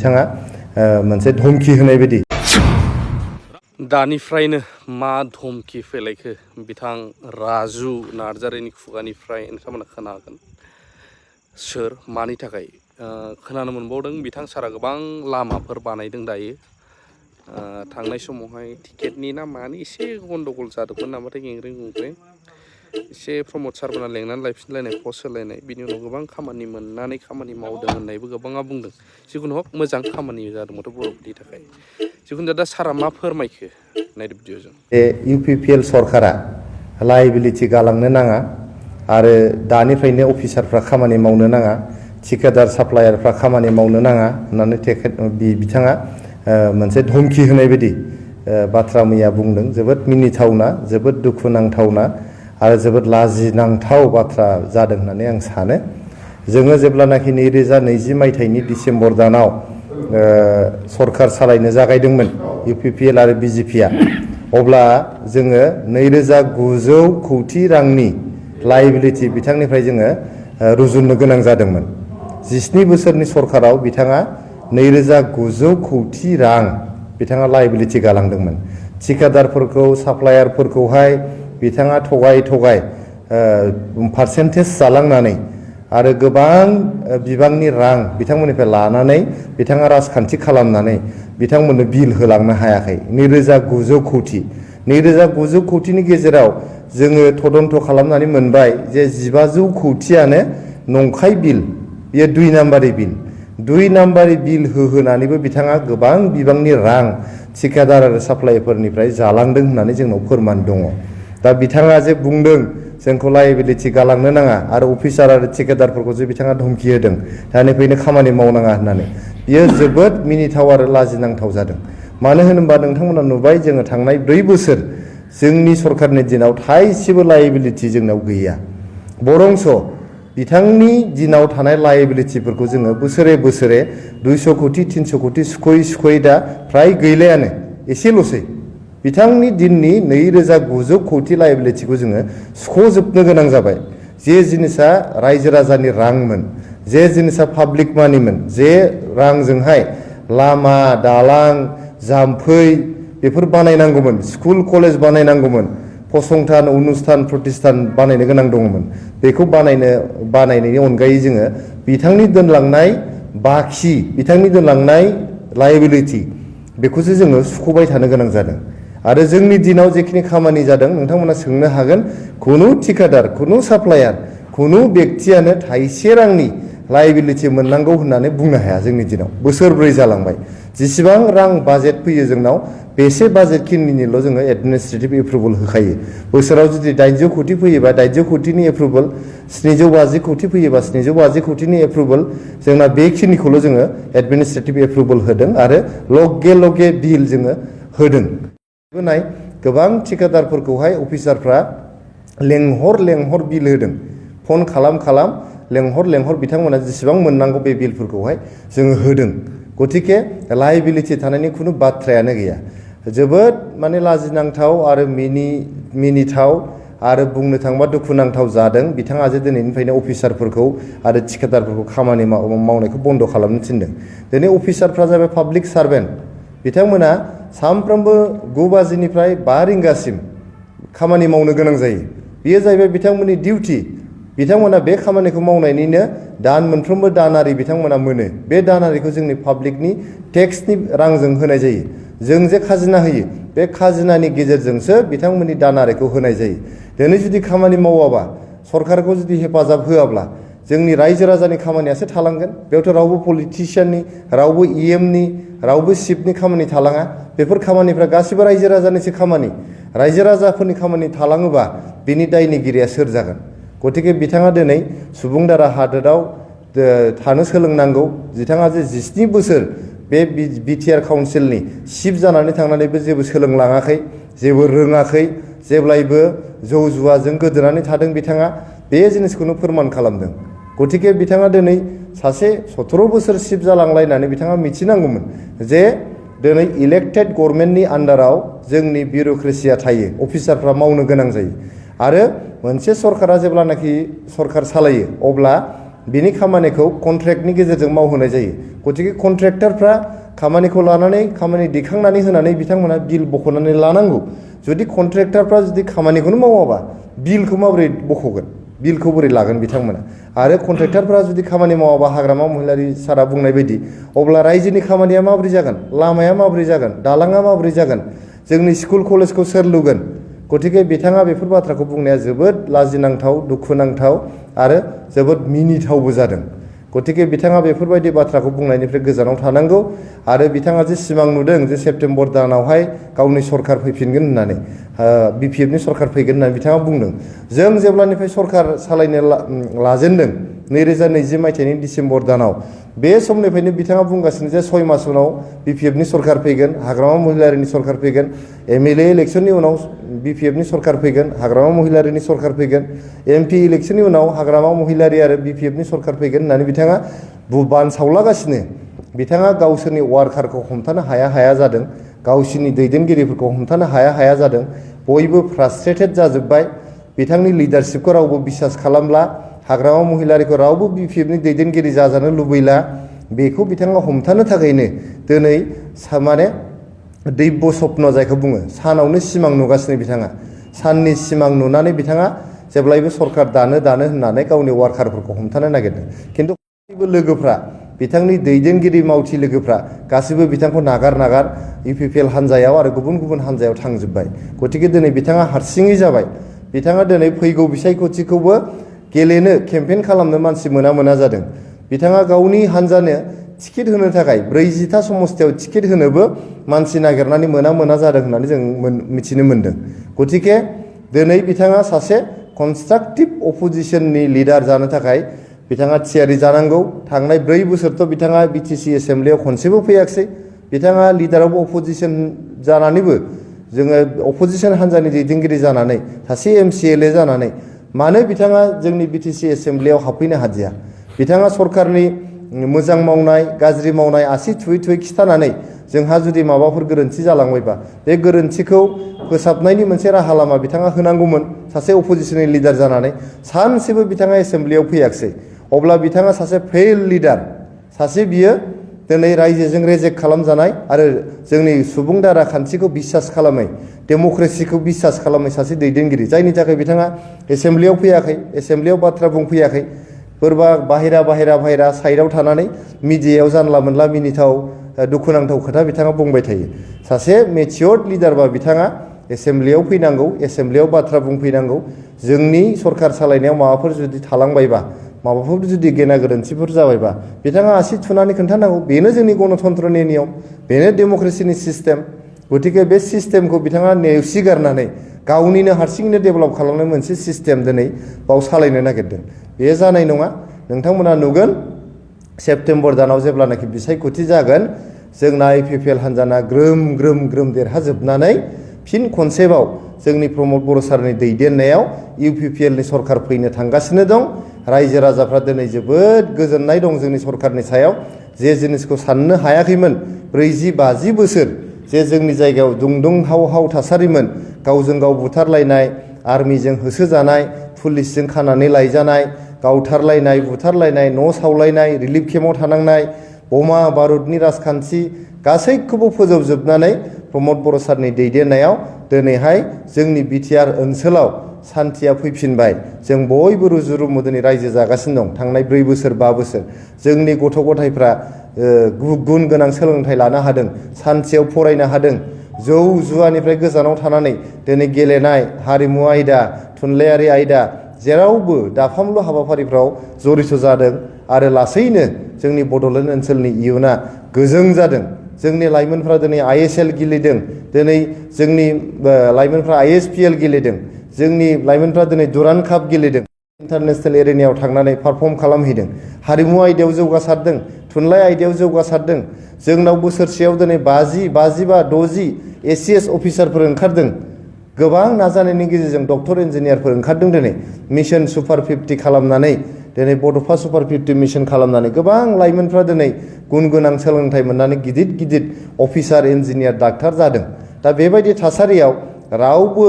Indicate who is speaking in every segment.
Speaker 1: बिथाङा मोनसे धमकी होनाय बायदि
Speaker 2: दानिफ्रायनो मा धमकी फैलायखो बिथां राजु नार्जारिनि खुगानिफ्राय नोंथांमोना खोनागोन सोर मानि थाखाय खोनानो मोनबावदों बिथां सारा गोबां लामाफोर बानायदों दायो थांनाय समावहाय टिकेटनि ना मानि एसे गन्डगल जादोंमोन नामाथाय गेंग्रें गुंग्रें एसे प्रमद सारमोना लेंनानै लायफिनलायनाय पस्ट होलायनाय बिनि उनाव गोबां खामानि मोननानै खामानि मावदों होननायबो गोबाङा बुंदों जिखुनु हक मोजां खामानि जादोंमोन बर'फोरनि थाखाय जिखुनु दा सारा मा फोरमायखो नायदो भिडिअजों
Speaker 1: इउपिपिएल सरकारा लायबिलिटि गालांनो नाङा आरो दानिफ्रायनो अफिसारफ्रा खामानि मावनो नाङा ठिकादार साप्लायारफ्रा खामानि मावनो नाङा होननानै बिथाङा मोनसे धमकी होनाय बायदि बाथ्रा मैया बुंदों जोबोद मिनिथावना जोबोद दुखुनांथावना आरो जोबोद लाजिनांथाव बाथ्रा जादों होननानै आं सानो जोङो जेब्लानाखि 2020 मायथाइनि डिसेम्बर दानाव सरकार सालायनो जागायदोंमोन इउपिपिएल आरो बिजेपिआ अब्ला जोङो 2900 कौटि रांनि लायबिलिटि बिथांनिफ्राय जोङो रुजुननो गोनां जादोंमोन 17 बोसोरनि सरकाराव बिथाङा 2900 कौटि रां बिथाङा लायबिलिटि गालांदोंमोन ठिकादारफोरखौ साप्लायारफोरखौहाय बिथाङा थगाय पार्सेन्टेज जालांनानै आरो गोबां बिबांनि रां बिथांमोननिफ्राय लानानै बिथाङा राजखान्थि खालामनानै बिथांमोननो बिल होलांनो हायाखै 2900 कौटि 2900 कौटिनि गेजेराव जोङो तदन्त खालामनानै मोनबाय जे 1500 कौटियानो नंखाय बिल बेयो 2 नाम्बारि बिल 2 नाम्बारि बिल होहोनानैबो बिथाङा गोबां बिबांनि रां ठिकादार आरो साप्लायरफोरनिफ्राय जालांदों होननानै जोंनाव फोरमान दङ दा बिथाङा जे बुंदों जोंखौ लायबिलिटि गालांनो नाङा आरो अफिसार आरो ठिकादारफोरखौ जे बिथाङा धमकी होदों दानिफ्रायनो खामानि मावनाङा होननानै बियो जोबोद मिनिथाव आरो लाजिनांथाव जादों मानो होनोबा नोंथांमोना नुबाय जोङो थांनाय 4 बोसोर जोंनि सरकारनि दिनाव थाइसेबो लायबिलिटि जोंनाव गैया बरंस बिथांनि दिनाव थानाय लायबिलिटिफोरखौ जोङो बोसोरे 200 कौटि 300 कौटि सुख'यै दा फ्राय गैलायानो एसेल'सै बिथांनि दिननि 2900 कौटि लायबिलिटिखौ जोङो सुख'जोबनो गोनां जाबाय जे जिनिसा रायजो राजानि रांमोन जे जिनिसा पाब्लिक मानिमोन जे रांजोंहाय लामा दालां जाम्फै बेफोर बानायनांगौमोन स्कुल कलेज बानायनांगौमोन फसंथान अनुस्थान प्रतिष्ठान बानायनो गोनां दङमोन बेखौ बानायनायनि अनगायै जोङो बिथांनि दोनलांनाय बाखि बिथांनि दोनलांनाय लायबिलिटि बेखौसो जोङो सुख'बाय थानो गोनां जादों आरो जोंनि दिनाव जेखिनि खामानि जादों नोंथांमोना सोंनो हागोन खुनु ठिकादार खुनु साप्लायार खुनु व्यक्तियानो थाइसे रांनि लायबिलिटि मोननांगौ होननानै बुंनो हाया जोंनि दिनाव बोसोरब्रै जालांबाय जेसेबां रां बाजेट फैयो जोंनाव बेसे बाजेट खिनिनिल' जोङो एडमिनिस्ट्रेटिभ एप्रुभेल होखायो बोसोराव जुदि 800 कौटि फैयोबा 800 कौटिनि एप्रुभेल 750 कौटि फैयोबा 750 कौटिनि एप्रुभेल जोंना बेखिनिखौल' जोङो एडमिनिस्ट्रेटिभ एप्रुभेल होदों आरो लगे बिल जोङो होदों नाय गोबां ठिकादारफोरखौहाय अफिसारफ्रा लेंहर बिल होदों फन खालाम लेंहर बिथांमोना जेसेबां मोननांगौ बे बिलफोरखौहाय जोङो होदों गतिके लायबिलिटि थानायनि खुनु बाथ्रायानो गैया जोबोद माने लाजिनांथाव आरो मिनिथाव आरो बुंनो थाङोबा दुखुनांथाव जादों बिथाङा जे दिनैनिफ्रायनो अफिसारफोरखौ आरो ठिकादारफोरखौ खामानि मावनायखौ बन्द खालामनो थिनदों दिनै अफिसारफ्रा जाबाय पाब्लिक सार्भेन्ट बिथांमोना सानफ्रोमबो 9 बाजिनिफ्राय 5 रिंगासिम खामानि मावनो गोनां जायो बेयो जाहैबाय बिथांमोननि डिउटि बिथांमोना बे खामानिखौ मावनायनिनो मोनफ्रोमबो दानारि बिथांमोना मोनो बे दानारिखौ जोंनि पाब्लिकनि टेक्सनि रांजों होनाय जायो जों जे खाजिना होयो बे खाजिनानि गेजेरजोंसो बिथांमोननि दानारिखौ होनाय जायो दिनै जुदि खामानि मावाबा सरकारखौ जुदि हेफाजाब होआब्ला जोंनि रायजो राजानि खामानियासो थालांगोन बेयावथ' रावबो पलिटिशियाननि रावबो इएमनि रावबो चिफनि खामानि थालाङा बेफोर खामानिफ्रा गासिबो रायजो राजानिसो खामानि रायजो राजाफोरनि खामानि थालाङोबा बिनि दायनिगिरिया सोर जागोन गतिके बिथाङा दिनै सुबुं दारा हादोराव थानो सोलोंनांगौ बिथाङा जे 17 बोसोर बे BTR काउन्सिलनि चिफ जानानै थांनानैबो जेबो सोलोंलाङाखै जेबो रोङाखै जेब्लायबो जौ जुवाजों गोदोनानै थादों बिथाङा बे जिनिसखौनो फोरमान खालामदों गतिके बिथाङा दिनै सासे 17 बोसोर चिफ जालांलायनानै बिथाङा मिथिनांगौमोन जे दिनै इलेक्टेड गभर्नमेन्टनि आन्डाराव जोंनि बिउर'क्रेसिया थायो अफिसारफ्रा मावनो गोनां जायो आरो मोनसे सरकारा जेब्लानाखि सरकार सालायो अब्ला बिनि खामानिखौ कन्ट्रेक्टनि गेजेरजों मावहोनाय जायो गतिके कन्ट्रेक्टरफ्रा खामानिखौ लानानै खामानि दैखांनानै होनानै बिथांमोना बिल बख'नानै लानांगौ जुदि कन्ट्रेक्टरफ्रा जुदि खामानिखौनो मावाबा बिलखौ माबोरै बख'गोन बिलखौ बोरै लागोन बिथांमोना आरो कन्ट्रेक्टरफ्रा जुदि खामानि मावाबा हाग्रामा महिलारि सारा बुंनाय बायदि अब्ला रायजोनि खामानिया माबोरै जागोन लामाया माबोरै जागोन दालाङा माबोरै जागोन जोंनि स्कुल कलेजखौ सोर लुगोन गतिके बिथाङा बेफोर बाथ्राखौ बुंनाया जोबोद लाजिनांथाव दुखुनांथाव आरो जोबोद मिनिथावबो जादों गतिके बिथाङा बेफोरबायदि बाथ्राखौ बुंनायनिफ्राय गोजानाव थानांगौ आरो बिथाङा जे सिमां नुदों जे सेप्तेम्बर दानावहाय गावनि सरखार फैफिनगोन होननानै बिपिएफनि सरखार फैगोन होननानै बिथाङा बुंदों जों जेब्लानिफ्राय सरखार सालायनो लाजेनदों 2020 मायथाइनि डिसेम्बर दानाव बे समनिफ्रायनो बिथाङा बुंगासिनो जे 6 मास उनाव बिपिएफनि सरखार फैगोन हाग्रामा महिलारिनि सरखार फैगोन एमएलए इलेक्सननि उनाव बिपिएफनि सरखार फैगोन हाग्रामा महिलारिनि सरखार फैगोन एमपि इलेक्सननि उनाव हाग्रामा महिलारि आरो बिपिएफनि सरखार फैगोन होननानै बिथाङा बानसावलागासिनो बिथाङा गावसोरनि वार्कारखौ हमथानो हाया जादों गावसोरनि दैदेनगिरिफोरखौ हमथानो हाया जादों बयबो फ्रास्ट्रेटेड जाजोब्बाय बिथांनि लिडारशिपखौ रावबो बिसास खालामला हाग्रामा महिलारिखौ रावबो बिपिएफनि दैदेनगिरि जाजानो लुबैला बेखौ बिथाङा हमथानो थाखायनो दिनै माने दैब्य स्वप्न जायखौ बुङो सानावनो सिमां नुगासिनो बिथाङा साननि सिमां नुनानै बिथाङा जेब्लायबो सरखार दानो होननानै गावनि वार्कारफोरखौ हमथानो नागिरदों खिन्थु गासैबो लोगोफ्रा बिथांनि दैदेनगिरि मावथि लोगोफ्रा गासैबो बिथांखौ नागार इउपिपिएल हान्जायाव आरो गुबुन हान्जायाव थांजोब्बाय गतिके दिनै बिथाङा हारसिङै जाबाय बिथाङा दिनै फैगौ बिसायख'थिखौबो गेलेनो केम्पेइन खालामनो मानसि मोना जादों बिथाङा गावनि हान्जानो टिकेट होनो थाखाय 40टा समस्थियाव टिकेट होनोबो मानसि नागिरनानै मोना जादों होननानै जों मिथिनो मोन्दों गतिके दिनै बिथाङा सासे कनस्ट्राक्टिभ अपोजिशननि लिडार जानो थाखाय बिथाङा थियारि जानांगौ थांनाय 4 बोसोरथ' बिथाङा बिटिसि एसेम्ब्लियाव खनसेबो फैयाखिसै बिथाङा लिडार अफ अपोजिशन जानानैबो जोङो अपोजिशन हान्जानि दैदेनगिरि जानानै सासे एमसिएलए जानानै मानो बिथाङा जोंनि बिटिसि एसेम्ब्लियाव हाबफैनो हादिया बिथाङा सरकारनि मोजां मावनाय गाज्रि मावनाय आसि थुयै खिथानानै जोंहा जुदि माबाफोर गोरोन्थि जालांबायबा बे गोरोन्थिखौ फोसाबनायनि मोनसे राहा लामा बिथाङा होनांगौमोन सासे अपोजिशननि लिडार जानानै सानसेबो बिथाङा एसेम्ब्लियाव फैयाखिसै अब्ला बिथाङा सासे फेल लिडार सासे बियो दिनै रायजोजों रेजेक्ट खालामजानाय आरो जोंनि सुबुं दारा खान्थिखौ बिसास खालामै डेम'क्रेसिखौ बिसास खालामै सासे दैदेनगिरि जायनि थाखाय बिथाङा एसेम्ब्लियाव फैयाखै एसेम्ब्लियाव बाथ्रा बुंफैयाखै बोरबा बाहेरा साइडआव थानानै मिडियायाव जानला मोनला मिनिथाव दुखुनांथाव खोथा बिथाङा बुंबाय थायो सासे मेचियर्ड लिडारबा बिथाङा एसेम्ब्लियाव फैनांगौ एसेम्ब्लियाव बाथ्रा बुंफैनांगौ जोंनि सरखार सालायनायाव माबाफोर जुदि थालांबायबा माबाफोर जुदि गेना गोरोन्थिफोर जाबायबा बिथाङा आसि थुनानै खोन्थानांगौ बेनो जोंनि गणतन्त्रनि नियम बेनो डेम'क्रेसिनि सिस्टेम गतिके बे सिस्टेमखौ बिथाङा नेवसिगारनानै गावनिनो हारसिङैनो डेभेलप खालामनाय मोनसे सिस्टेम दिनै बाव सालायनो नागिरदों बे जानाय नङा नोंथांमोना नुगोन सेप्तेम्बर दानाव जेब्लानाखि बिसायख'थि जागोन जोंना इउपिपिएल हान्जाना ग्रोम देरहाजोबनानै फिन खनसेबाव जोंनि प्रमद बर' सारनि दैदेननायाव इउपिपिएलनि सरखार फैनो थांगासिनो दं रायजो राजाफ्रा दिनै जोबोद गोजोननाय दं जोंनि सरखारनि सायाव जे जिनिसखौ साननो हायाखैमोन 40-50 बोसोर जे जोंनि जायगायाव दुंहाव थासारिमोन गावजों गाव बुथारलायनाय आर्मिजों होसोजानाय पुलिसजों खानानै लायजानाय गावथारलायनाय बुथारलायनाय न' सावलायनाय रिलिफ केम्पआव थानांनाय बमा बारुदनि राजखान्थि गासैखौबो फोजोबजोबनानै प्रमद बर' सारनि दैदेननायाव दिनैहाय जोंनि BTR ओनसोलाव सान्थिया फैफिनबाय जों बयबो रुजु-रुमु दिनै रायजो जागासिनो दं थांनाय 4 बोसोर 5 बोसोर जोंनि गथ' गथायफ्रा गुन गोनां सोलोंथाइ लानो हादों सान्थियाव फरायनो हादों जौ जुवानिफ्राय गोजानाव थानानै दिनै गेलेनाय हारिमु आयदा थुनलाइयारि आयदा जेरावबो दाफामलु हाबाफारिफ्राव जरित जादों आरो लासैनो जोंनि बड'लेण्ड ओनसोलनि इयुना गोजों जादों जोंनि लाइमोनफ्रा दिनै ISL गेलेदों दिनै जोंनि लाइमोनफ्रा ISPL गेलेदों जोंनि लाइमोनफ्रा दिनै दुरान्ड काप गेलेदों इन्टारनेशनेल एरेनायाव थांनानै पारफर्म खालामहैदों हारिमु आयदायाव जौगासारदों थुनलाइ आयदायाव जौगासारदों जोंनाव बोसोरसेयाव दिनै 50-55-60 ACS अफिसारफोर ओंखारदों गोबां नाजानायनि गेजेरजों डक्टर इन्जिनियारफोर ओंखारदों दिनै मिशन सुपार 50 खालामनानै दिनै बड'फा सुपार 50 मिशन खालामनानै गोबां लाइमोनफ्रा दिनै गुन गोनां सोलोंथाइ मोननानै गिदिर अफिसार इन्जिनियार डाक्टार जादों दा बेबायदि थासारियाव रावबो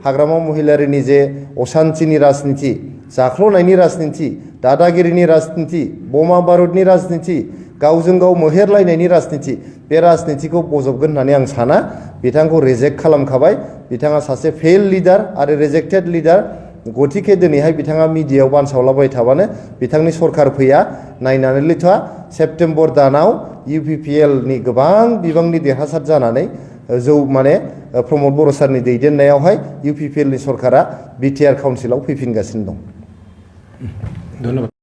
Speaker 1: हाग्रामा महिलारिनि जे असान्तिनि राजनिति जाख्ल'नायनि राजनिति दादागिरिनि राजनिति बमा बारुदनि राजनिति गावजों गाव मोहेरलायनायनि राजनिति बे राजनितिखौ बजबगोन होननानै आं साना बिथांखौ रिजेक्ट खालामखाबाय बिथाङा सासे फेल लिडार आरो रिजेक्टेड लिडार गतिके दिनैहाय बिथाङा मिडियायाव बानसावलाबाय थाबानो बिथांनि सरकार फैया नायनानै लैथ'आ सेप्तेम्बर दानाव UPPL नि गोबां बिबांनि देरहासार जानानै प्रमद बर' सारनि दैदेननायावहाय UPPL नि सरकारा BTR काउन्सिलाव फैफिनगासिनो दं।
Speaker 3: धन्यबाद।